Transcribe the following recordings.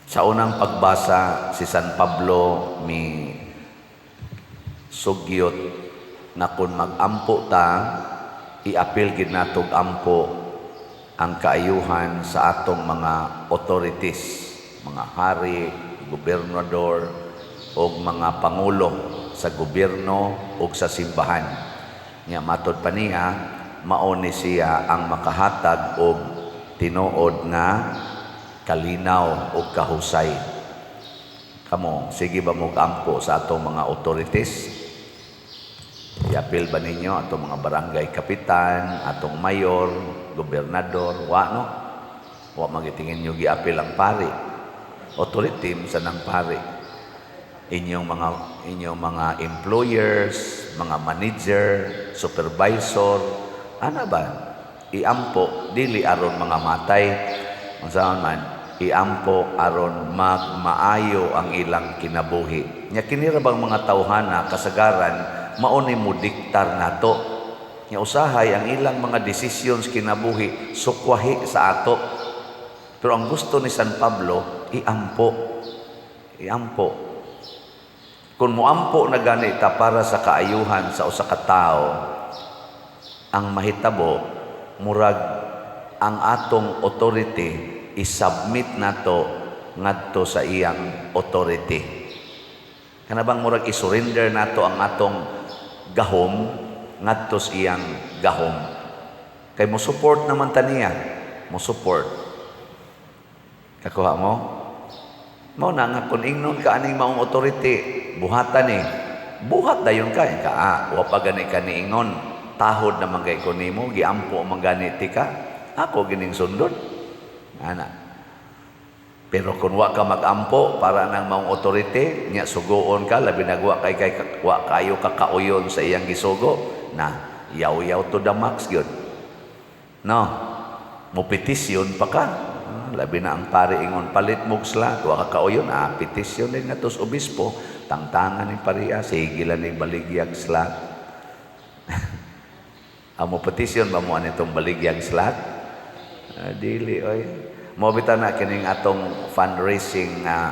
Sa unang pagbasa, si San Pablo mi sugyot na kung mag-ampo ta, iapil gid natog ampo ang kaayuhan sa atong mga authorities, mga hari, gobernador, o mga pangulo sa gobyerno o sa simbahan. Nya matod pa niya, mao ni siya ang makahatag og tinuod nga kalinaw o kahusay. Kamo, sige ba mo ampo sa atong mga authorities? Iapil ba ninyo atong mga barangay kapitan, atong mayor, gobernador? Wa, no? Wa magitingin nyo giapil ang pari. Authority sa nang pari. Inyong mga employers, mga manager, supervisor, ana ba? Iampo dili aron mga matay. Unsaon man, iampo aron magmaayo ang ilang kinabuhi. Nya kini ra bang mga tawhana kasagaran mao ni mo diktar nato. Nya usahay ang ilang mga decisions kinabuhi sukwahi sa ato. Pero ang gusto ni San Pablo, iampo. Iampo. Kung muampo na gani ta para sa kaayuhan sa usa ka tawo, ang mahitabo murag ang atong authority isubmit nato ngadto sa iyang authority. Kana bang murag isurrender nato ang atong gahom ngadto sa iyang gahom. Kay mo support naman ta niya, mo support. Kakuha mo? Mao na nga kung ingnon ka aning maong authority, buhatan ni. Buhat dayon ka, ka ah, wa pa gani ka niingon. Tahod naman kay ko nimo, giampo man gani ti ka. Ako gining sundon. Ana. Pero kung wa ka magampo para nang maong authority, nya sugoon ka, labi nagwa kay wa kayo kakauyon sa iyang gisugo, na yaw-yaw to the max gyud. No. Mo petisyon pa ka. Ah, labi na ang pari ingon palit mo slot, wa ka kauyon, ah, petisyon din nga sa obispo, tangtangan ni pariya, sige lang ni baligyag slot. Ang mo petisyon ba mo anitong baligyag slot? Ah, dili oy. Mo bitaw na kining atong fundraising nga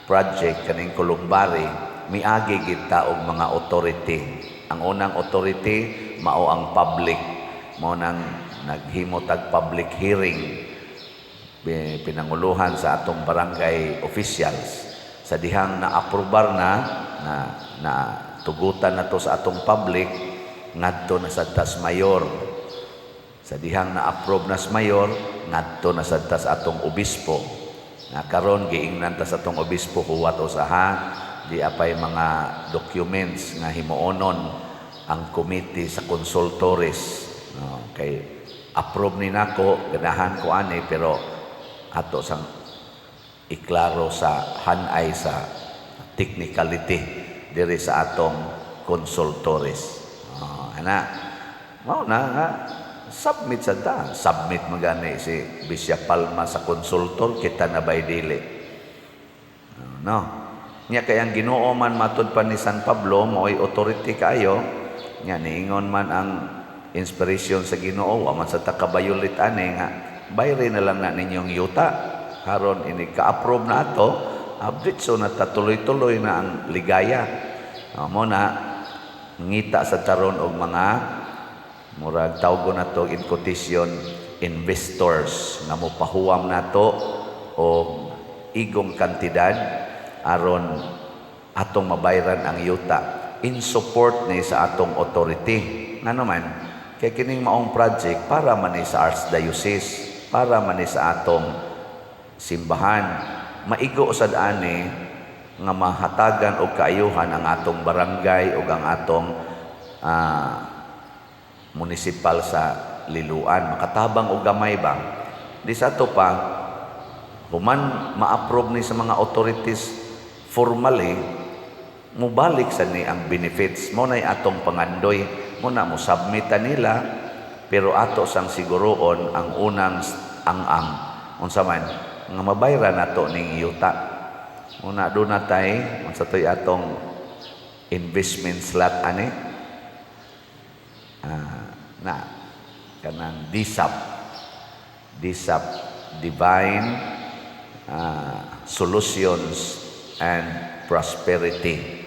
project kaning Columbari, miagi gid ta og mga authority. Ang unang authority mao ang public. Mao nang naghimo tag public hearing pinanguluhan sa atong barangay officials. Sa dihang na-aprobar na na na tugutan na to sa atong public, ngadto na sa tas mayor. Sa dihang na-approve na sa mayor, ngadto na sad ta sa atong obispo. Na karon giingnan ta sa atong obispo, huwat usaha di apay mga documents nga himuonon ang committee sa consultores. No, kay approve ni nako, ganahan ko ani, pero ato sang iklaro sa hanay sa technicality diri sa atong consultores. Oh, ana. Mao na nga submit sa ta. Submit magani si Bishop Palma sa consultor, kita na bay dili? No. Nya kay ang Ginoo man, matud pa ni San Pablo, mao'y authority kaayo. Nya niingon man ang inspiration sa Ginoo, wa man sa ta kabayulit ani nga bayri na lang na ninyong yuta. Karon ini ka-approve na ato, update so na ta, tuloy-tuloy na ang ligaya. Mo na ngita sa taron og mga murag tawgon nato in quotation investors nga mopahuwam nato og igong kantidad aron atong mabayran ang yuta in support ni sa atong authority. Ngano man, kay kining maong project para man ni sa archdiocese, para man ni sa atong simbahan. Maigo sad ani nga mahatagan og kaayuhan ang atong barangay ug ang atong munisipal sa Liloan, makatabang og gamay ba. Di sa ato pa human ma-approve ni sa mga authorities formally, mubalik sa ni ang benefits. Mo nay atong pangandoy mo na mo submit nila, pero ato sang siguroon ang unang ang unsa man nga mabayran nato ning yuta. Una do na tay unsa toy atong investment slot ani, na kanang DSAP DSAP, Divine Solutions and Prosperity.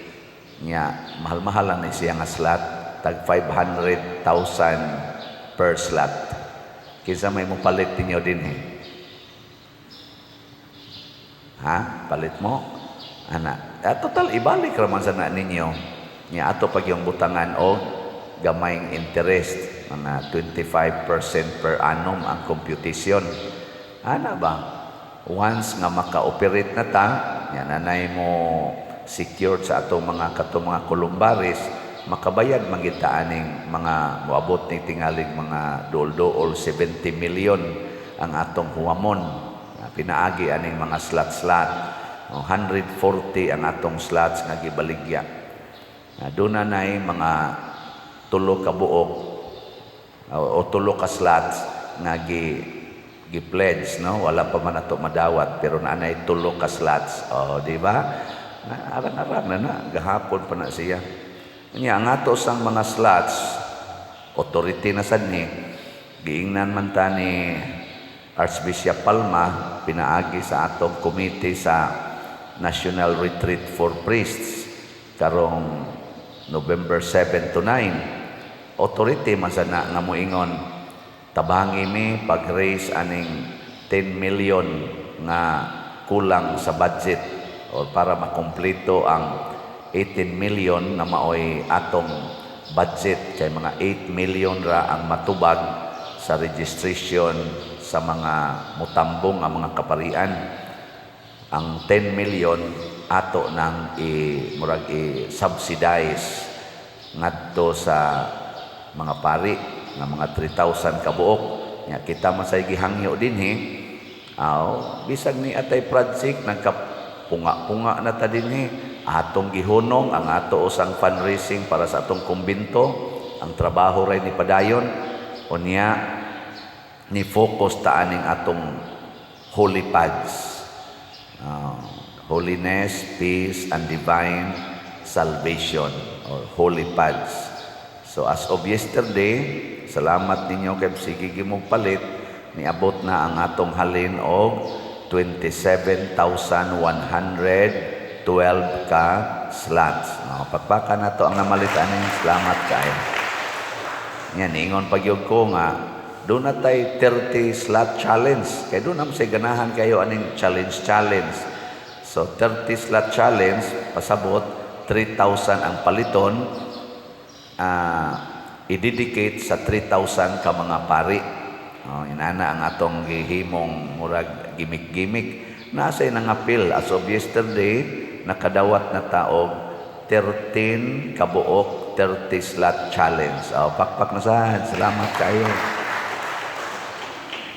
Nya mahal-mahal lang ni siya nga slot, tag 500,000 per slot. Kinsa may mo palit ninyo dinhi? Ha? Palit mo? Ana. Ah, total ibalik ra man sa na ninyo. Nya ato pag yung butangan og gamayng interest, mga 25% per annum ang computation. Ana ba? Once nga maka-operate na ta, nya nanay mo secured sa atong mga katong mga columbaries, makabayad man gid ta aning mga moabot ni tingalig mga duol-duol 70 million ang atong huwamon. Pinaagi aning mga slot-slot. O, 140 ang atong slots nga gibaligya. Doon na nay mga tulo ka buok o tulo ka slots nga gi pledge, no? Wala pa man ato madawat, pero naanay tulo ka slots. Oh, di ba? Na, arang-arang na na gahapon pa na siya. Nya ang ato sang mga slots, authority na sad ni, giingnan man ta ni Archbishop Palma pinaagi sa atong committee sa National Retreat for Priests karong November 7 to 9. Authority man sa na nga moingon, tabangi mi pag-raise aning 10 million nga kulang sa budget or para makumpleto ang 18 million na maoy atong budget, kay mga 8 million ra ang matubag sa registration sa mga mutambong ang mga kaparian. Ang 10 million ato nang i murag i subsidize ngadto sa mga pari nga mga 3,000 kabuok. Nya kita man say gihangyo dinhi, aw bisag ni atay project, nagkapunga-punga na ta dinhi. Atong gihunong ang ato usang fundraising para sa atong kumbinto. Ang trabaho ray ni padayon. Unya ni focus ta aning atong holy pads, holiness, peace and divine salvation or holy pads. So as of yesterday, salamat ninyo kay sige gimong palit, niabot na ang atong halin og 27,112 ka slots. No, pakpakan na to ang namalit aning, salamat kayo. Nya niingon pagyud ko nga doon na tay 30 slot challenge. Kay doon naman say ganahan kayo aning challenge challenge. So 30 slot challenge, pasabot 3,000 ang paliton, i-dedicate sa 3,000 ka mga pari. Oh, inana ang atong gihimong murag gimmick-gimmick. Nasa nangapil as of yesterday, nakadawat na taog 13 kabuok 30 slot challenge. Oh, pakpak na sad. Salamat kayo.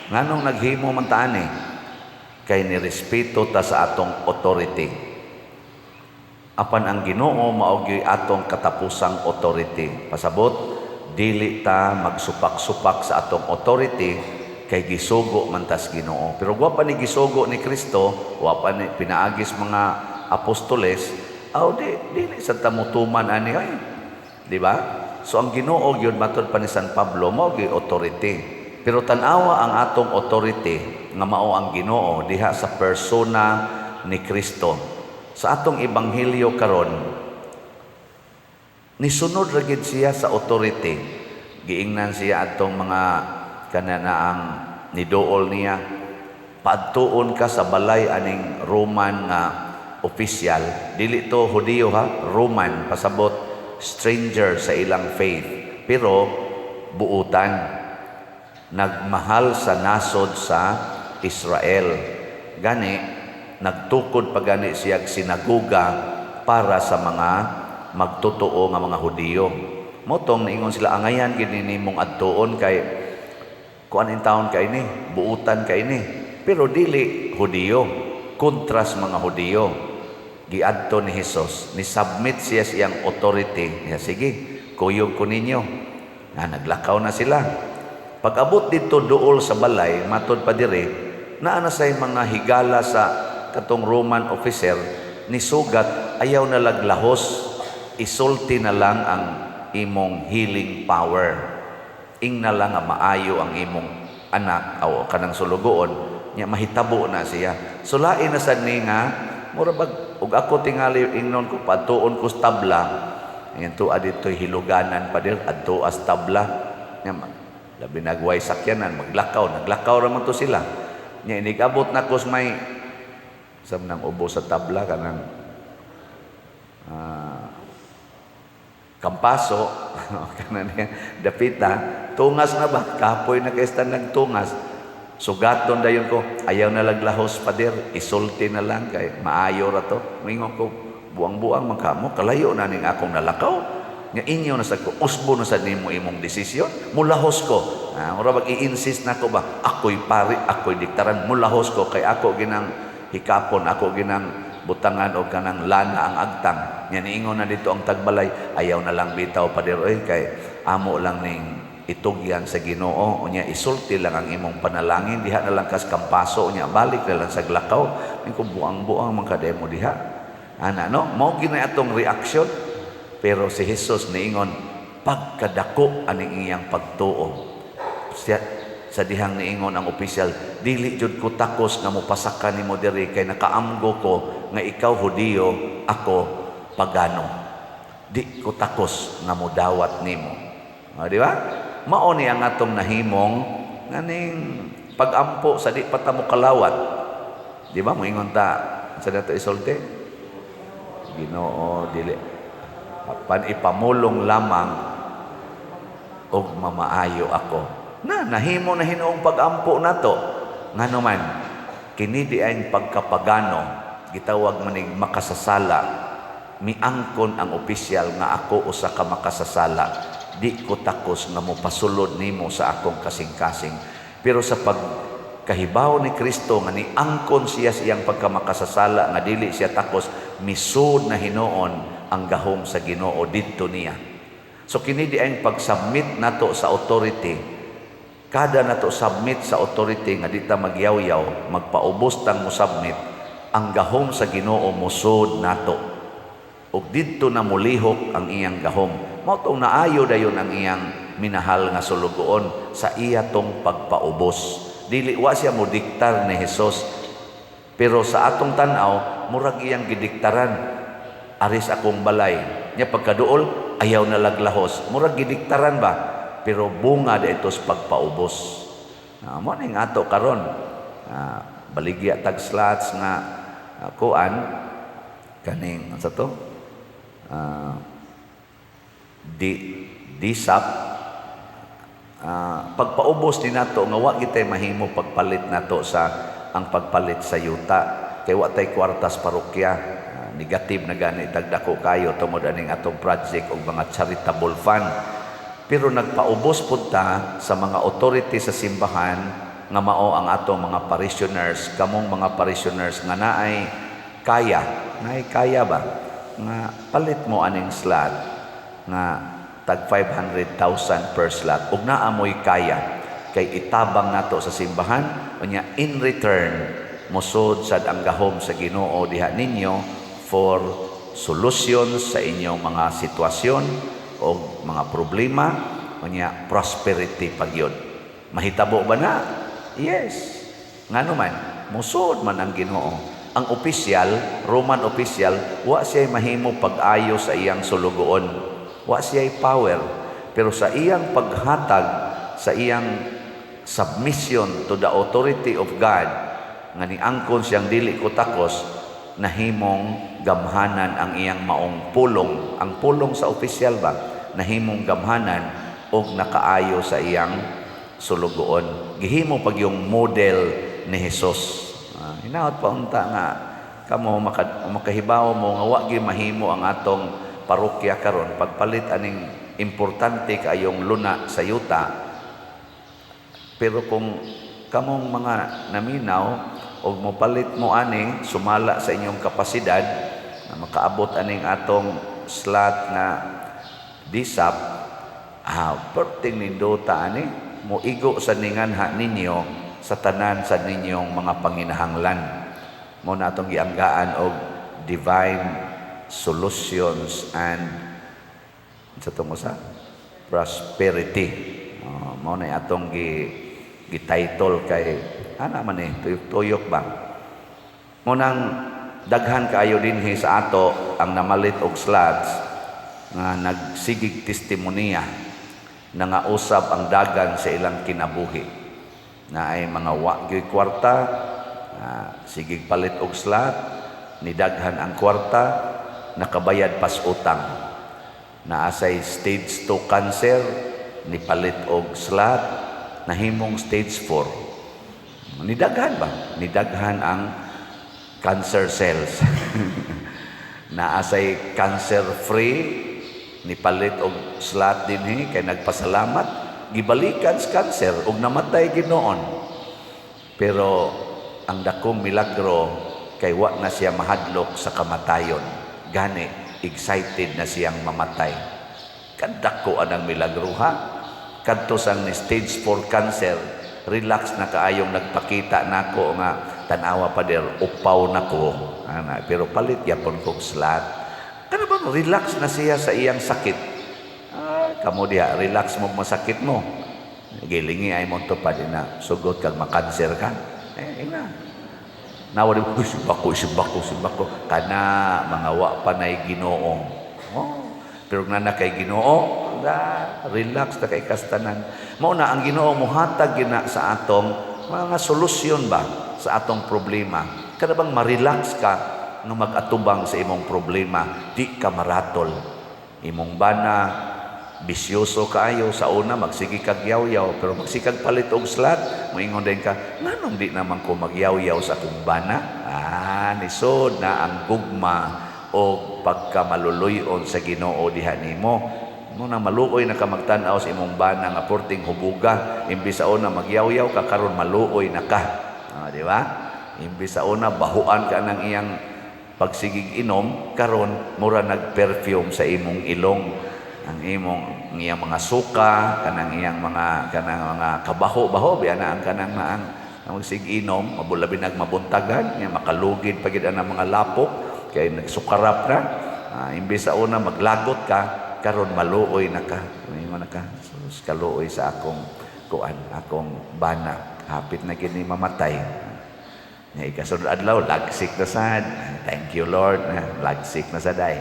Nganong naghimo man ta ani? Kay nirespeto ta sa atong authority. Apan ang Ginoo mao gyud atong katapusang authority. Pasabot, dili ta magsupak-supak sa atong authority kay gisugo man tas Ginoo. Pero wa pa ni gisugo ni Kristo, wa pa ni pinaagis mga apostoles, aw di dili sa ta mutuman ani ay. Di ba? So ang Ginoo gyud, matod pa ni San Pablo, mao gyud authority. Pero tan-awa ang atong authority nga mao ang Ginoo diha sa persona ni Kristo. Sa atong ebanghelyo karon, nisunod ra gid siya sa authority. Giingnan siya atong mga kananaang niduol niya, "Paadtuon ka sa balay aning Roman nga official." Dili to Hudiyo ha, Roman, pasabot stranger sa ilang faith, pero buutan, nagmahal sa nasod sa Israel. Gani nagtukod pa gani siya sinaguga para sa mga magtotoo nga mga Hudiyo. Motong niingon sila, "Angayan gid nimong adtuon kay kuan in taon kay ni, buutan kay ni." Pero dili Hudiyo, kontras mga Hudiyo. Giadto ni Hesus, ni submit siya sa iyang authority. Niya, "Sige, kuyog ko ninyo." Na naglakaw na sila. Pag-abot dito duol sa balay, matod pa dire, naa na say mga higala sa katong Roman officer, ni sugat, "Ayaw na laglahos, isulti na lang ang imong healing power. Ingna lang nga maayo ang imong anak o kanang sulugoon, nya mahitabo na siya." So lain na sad ni nga mura bag ug ako tingali ingnon ko, patuon ko sa tabla. Ayan to dito'y hiluganan pa dir adto as tabla. Nya labi nagway sakyanan, maglakaw, naglakaw ra man to sila. Nya inigabot na ko sa may sa nang ubo sa tabla kanang Kampaso kanan niya dapita tungas na ba, kapoy na kay nagtungas. Sugaton dayon ko, "Ayaw na laglahos, pader, isulti na lang kay maayo ra to." Moingon ko, "Buang-buang man kamo, kalayo na ning akong nalakaw." Nga inyo na sad ko, usbo na sad nimo imong desisyon, mulahos ko. Ah, mura bag i-insist na ko ba, ako'y pari, ako'y diktaran, mulahos ko kay ako ginang hikapon, ako ginang butangan og kanang lana ang agtang. Nya niingon na dito ang tagbalay, "Ayaw na lang bitaw, pader oy, kay amo lang ning itugyan sa Ginoo. Unya isulti lang ang imong panalangin diha na lang kas Kampaso, unya balik na lang sa Glakaw." Ko, "Buang-buang man kademo diha ana," no? Mao gina atong reaksyon. Pero si Jesus niingon, pagkadako aning iyang pagtuo. Siya, sa dihang niingon ang opisyal, "Dili jud ko takos nga mopasaka nimo diri kay nakaamgo ko nga ikaw Hudiyo, ako pagano. Di ko takos nga modawat nimo." O, di ba? Mao ni ang atong nahimong nganing pagampo sa di pa ta mo kalawat. Di ba? Moingon ta sa dato isulti. "Ginoo, dili apan ipamulong lamang og mamaayo ako." Na nahimo na hinuong pagampo nato. Ngano man kini di ay pagkapagano, gitawag manig makasasala. Miangkon ang opisyal nga ako usa ka makasasala, di ko takos nga mopasulod nimo sa akong kasing-kasing. Pero sa pagkahibaw ni Kristo nga niangkon siya sa iyang pagkamakasasala nga dili siya takos, misud na hinuon ang gahom sa Ginoo didto niya. So kini di ang pag-submit nato sa authority. Kada nato submit sa authority nga di ta magyawyaw, magpaubos tang mo submit, ang gahom sa Ginoo mosud nato. Ug didto na molihok ang iyang gahom. Mao tong naayo dayon ang iyang minahal nga sulugoon sa iya tong pagpaubos. Dili, wa siya mo diktar ni Jesus. Pero sa atong tan-aw, murag iyang gidiktaran. "Aris akong balay." Nya pagkaduol, "Ayaw na laglahos." Murag gidiktaran ba? Pero bunga da ito sa pagpaubos. Mo ning ato karon. Baligya tag slots nga kuan kaning sa to? Di disap pagpaubos ni nato nga wa gitay mahimo pagpalit nato sa ang pagpalit sa yuta kay wa tay kwartas parokya. Negative na gani tagdako kayo tungod aning atong project og mga charitable fund, pero nagpaubos pud ta sa mga authority sa simbahan nga mao ang atong mga parishioners, kamong mga parishioners nga naay kaya ba nga palit mo aning slot nga tag 500,000 per slot ug naa moy kaya kay itabang nato sa simbahan. Unya in return mosud sad ang gahom sa Ginoo diha ninyo for solutions sa inyong mga sitwasyon o mga problema, unya prosperity pagyud. Mahitabo ba na? Yes. Ngano man mosud man ang Ginoo. Ang opisyal, Roman official, wa siya mahimo pag-ayo sa iyang sulugoon, wa siya power, pero sa iyang paghatag, sa iyang submission to the authority of God nga niangkon siyang dili ko takos, nahimong gamhanan ang iyang maong pulong, ang pulong sa opisyal ba, nahimong gamhanan og nakaayo sa iyang sulugoon. Gihimo pag yung model ni Jesus. Hinaot pa unta nga kamo makahibaw mo nga wa gyud mahimo ang atong parokya karon pagpalit aning importante kaayong luna sa yuta. Pero kung kamong mga naminaw og mopalit mo ani sumala sa inyong kapasidad na makaabot aning atong slot nga disap, perting nindota ani, moigo sa ninganha ninyo sa tanan sa ninyong mga panginahanglan. Mo na atong gianggaan og divine solutions and sa tong usa, prosperity. Oh, mao na atong gi title kay ana man eh tuyok-tuyok ba. Mao nang daghan kaayo dinhi sa ato ang namalit og slots nga nagsigig testimonya na nga usab ang dagan sa ilang kinabuhi na ay mga wa gyoy kwarta, sigig palit og slot, nidaghan ang kwarta, nakabayad pas utang. Naa say stage 2 cancer, nipalit og slot, nahimong stage 4. Nidaghan ba? Nidaghan ang cancer cells. Naa say cancer free, nipalit og slot dinhi kay nagpasalamat, gibalikan sa cancer ug namatay ginoon. Pero ang dakong milagro kay wa na siya mahadlok sa kamatayon. Gani excited na siyang mamatay. Kadako anang milagro, ha. Kadto sang ni stage 4 cancer, relax na kaayong nagpakita nako nga, "Tanawa, pader, upaw na ko." Ana, pero palit yapon kog slot. Kana bang relax na siya sa iyang sakit? Ah, kamo diha, relax mo masakit mo. Gilingi ay mo tupad na sugot kag makanser ka. Eh, ina. Nawa di, "Uy, simbako, simbako, simbako." Kana, mga wa pa na'y Ginoo. Oh. Pero nga na kay Ginoo, da, relax na kay kastanan. Mao na ang Ginoo muhatag gina sa atong mga solusyon ba sa atong problema. Kada bang ma-relax ka nga mag-atubang sa imong problema, di ka maratol. Imong bana, bisyoso kaayo sa una, magsige kag yaw-yaw, pero magsikag palit og slot, moingon din ka, "Nganong di naman ko magyaw-yaw sa akong bana?" Ah, nisod na ang gugma o pagkamaluluyon sa Ginoo diha nimo. Mao na maluoy na ka magtan-aw sa imong bana nga porting hubuga. Imbis sa una magyaw-yaw ka, karon maluoy na ka. Ah, di ba? Imbis sa una bahuan ka ng iyang pagsigig inom, karon mura nag-perfume sa imong ilong ang imong, ang iyang mga suka, kanang iyang mga kanang mga kabaho-baho biya na ang kanang maang ang magsig inom, mabulabi nag mabuntagan, nya makalugid pa gid ang mga lapok kay nagsukarap na. Ah, imbes sa una maglagot ka, karon maluoy na ka. Ingon na ka, "Sus, kaluoy sa akong kuan, akong bana. Hapit na gini mamatay." Nya ikasunod adlaw, lagsik na sad. "Thank you, Lord." Lagsik na sad ay.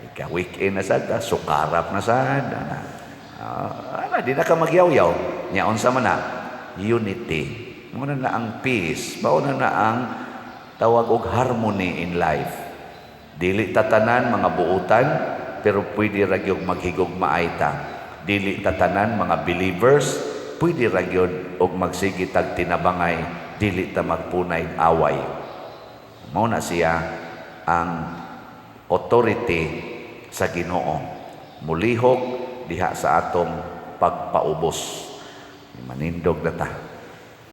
Ika weekend na sad, sukarap na sad. Ana. Ah, ana, di na ka magyaw-yaw. Nya unsa man na? Unity. Mao na ang peace. Mao na ang tawag og harmony in life. Dili tatanan mga buutan, pero pwede ra gyud maghigugmaay ta. Dili tatanan mga believers, pwede ra gyud og magsige tag tinabangay, dili ta magpunay away. Mao na siya ang authority sa Ginoo. Mulihok diha sa atong pagpaubos. Manindog na ta.